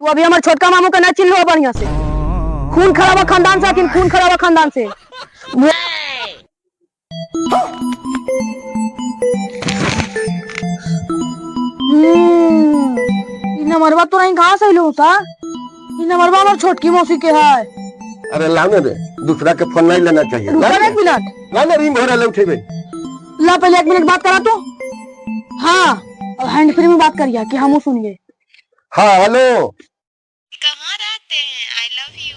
तू अभी हमार छोटका मामू के ना चिन्ह लो बढ़िया से। खून खराबा खानदान से हकिन, खून खराबा खानदान से। ई नंबरवा तोरा ही कहाँ से अइलो होता? ई नंबरवा हमार छोटकी मौसी के है। अरे लाने दे, दूसरा के फोन नहीं लेना चाहिए। रुका एक मिनट। लाने रिंग हो रहा उठेबे। ला पहले 1 मिनट बात करा तू। हाँ अब हैंड फ्री में बात करिया कि हमू सुनिए। हाँ हेलो, कहाँ रहते हैं? I love you.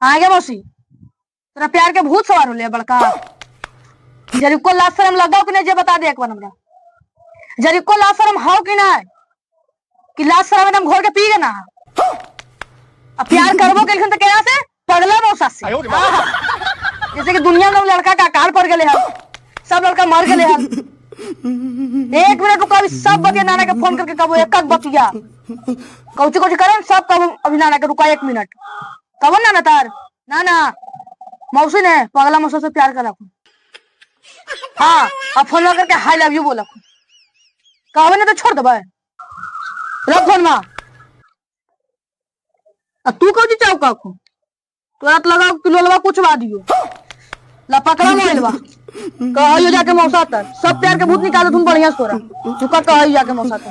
आ गया मौसी, तोरा प्यार के भूत सवार होले बड़का। जरी को लाज शरम लगाओ कि नहीं जे बता दे एक बार हमरा। जरी को लाज शरम हो कि नहीं कि लाज शरम एकदम घोर के पी गए ना। अब प्यार करबो केलखिन तो केना से पगला मौसा से। आहा। जैसे कि दुनिया में लड़का का अकाल पड़ गए हन, सब लड़का मर गए हन। 1 मिनट रुका, अभी सब बतिया नाना के फोन करके कबो एक एक बतिया कौची कौची करन सब कबो अभी नाना के रुका 1 मिनट। कबो नाना तार नाना मौसी ने पगला मौसा से प्यार करा। हाँ अब फोन लगा करके I love you बोला। कहबे ना तो छोड़ देबे, रख फोन मा। आ तू कौची चाव काखू तोरा तो लगा कि लोलवा कुछ बा दियो। ला पकड़ा मोबाइलवा, कहियो जाके मौसा तर सब प्यार के भूत निकाल तुम बढ़िया से तोरा। तू का कहियो जाके मौसा तर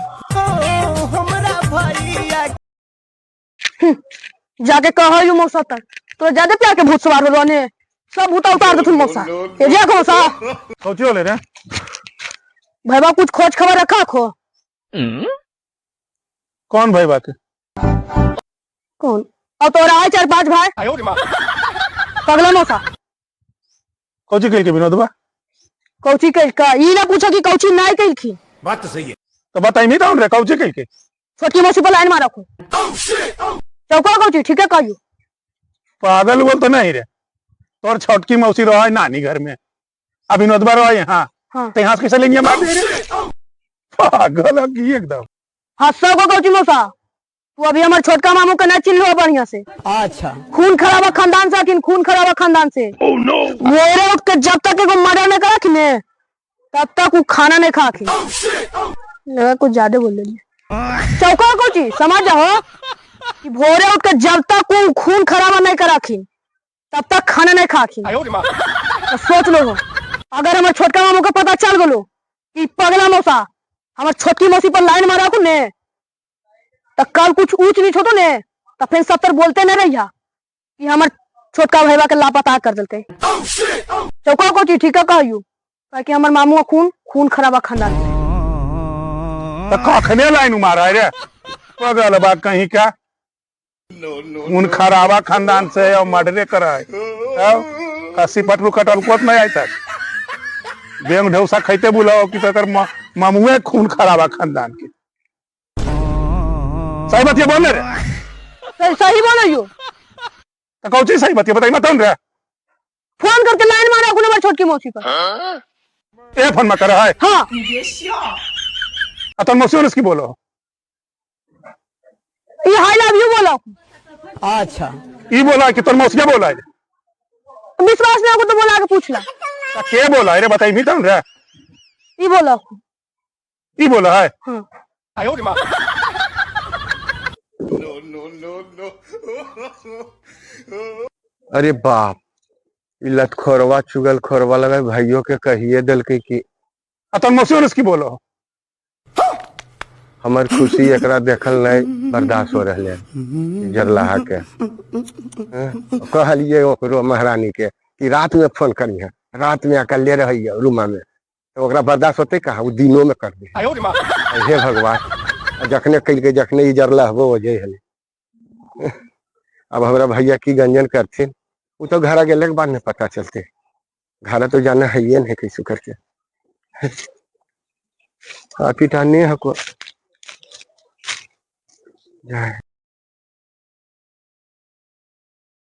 जाके कहियो मौसा तर तोरा ज्यादा प्यार के भूत सवार होलो ने, सब भूत उतार दे तुम मौसा। ए जा मौसा। कौची होले रे? भाईबा कुछ खोज खबर रखा खो। कौन भाईबा के? कौन? अब तोरा है 4-5 भाई। पगला मौसा। कौची कइल के विनोदबा? कौची कइल का? ई ना पूछो कि कौची नहीं कइल की। बात तो सही है। तो बताई नहीं तो रे कौची कइल के? छोटकी मौसी पर लाइन मारा खो। चौका कौची ठीक है कहियो। पागल बोल तो नहीं रे, तोर छोटकी मौसी रहा है नानी घर में, अब विनोदबा रहा है यहाँ। हाँ। तो यहाँ से कैसे लेंगे मार दे रे? पागल है की एकदम। हाँ सब को कौची मौसा, तू अभी हमार छोटका मामू के ना चिन्ह लो बढ़िया से। अच्छा। खून खराबा खानदान से हकिन, खून खराबा खानदान से। Oh, no. मोरे उठ के जब तक एगो मर्डर नहीं करा ने तब तक वो खाना नहीं खा के। लगा कुछ ज्यादा बोल रही है। चौका कौची समझ जाओ कि भोरे उठ के जब तक वो खून खराबा नहीं कराखिन तब तक खाना नहीं खाखिन। तो सोच लो हो, अगर हमार छोटका मामू के पता चल गलो कि पगला मौसा हमार छोटकी मौसी पर लाइन मारा को ने, तो कल कुछ ऊंच नीच होतो ने तो फिर सब तर बोलते नहीं रहिया कि हमार छोटका भाईबा के लापता कर देलते। चौका कौची ठीक है कहियो, ताकि हमार मामू का खून खून खराबा खानदान से। तो कखने लाइन मारा रे पगल बा कहीं का? खून खराबा खानदान से और मर्डरे करा है। तब कसी पटरू कटल कोत नहीं आई तक बेंग ढौसा खाते बुलाओ कि तकर मामुए खून खराबा खानदान के। सही बात ये बोल रे? सही बोलो यो। तो कौची सही बात ये बताई मत रे। फोन करके लाइन मारा अपने बार छोटकी मौसी पर। हाँ? ए फोन में करा है? हाँ। अतन मौसी उसकी बोलो। ये I love you बोलो। अच्छा। ई बोला कि तोर मौसिया बोला है? विश्वास नहीं होगा तो बोला के पूछ ला। तो के बोला है रे बताई नहीं तन रे? ई बोला। ई बोला है? हाँ। अरे बाप, ई लतखोरवा चुगल खोरवा लगा भाइयों के कहिए दिलके कि अतन मौसी उसकी बोलो। हमर खुशी एकरा देखल नहीं बर्दाश्त हो रहले है जरलाहा के। कहलिए ओकरो महारानी के कि रात में फोन करिहे, रात में अकेले रहिए रूमा में, तो ओकरा बर्दाश्त होते कहाँ, वो दिनों में कर दे। हे भगवान, जखने कलके जखने ई जरला हबो हो जाए हले। अब हमरा भैया की गंजन करथिन, वो तो घर गेले के बाद नहीं पता चलते, घर तो जाना है ये नहीं कैसे करके। हाँ पिटाने हको। जाए।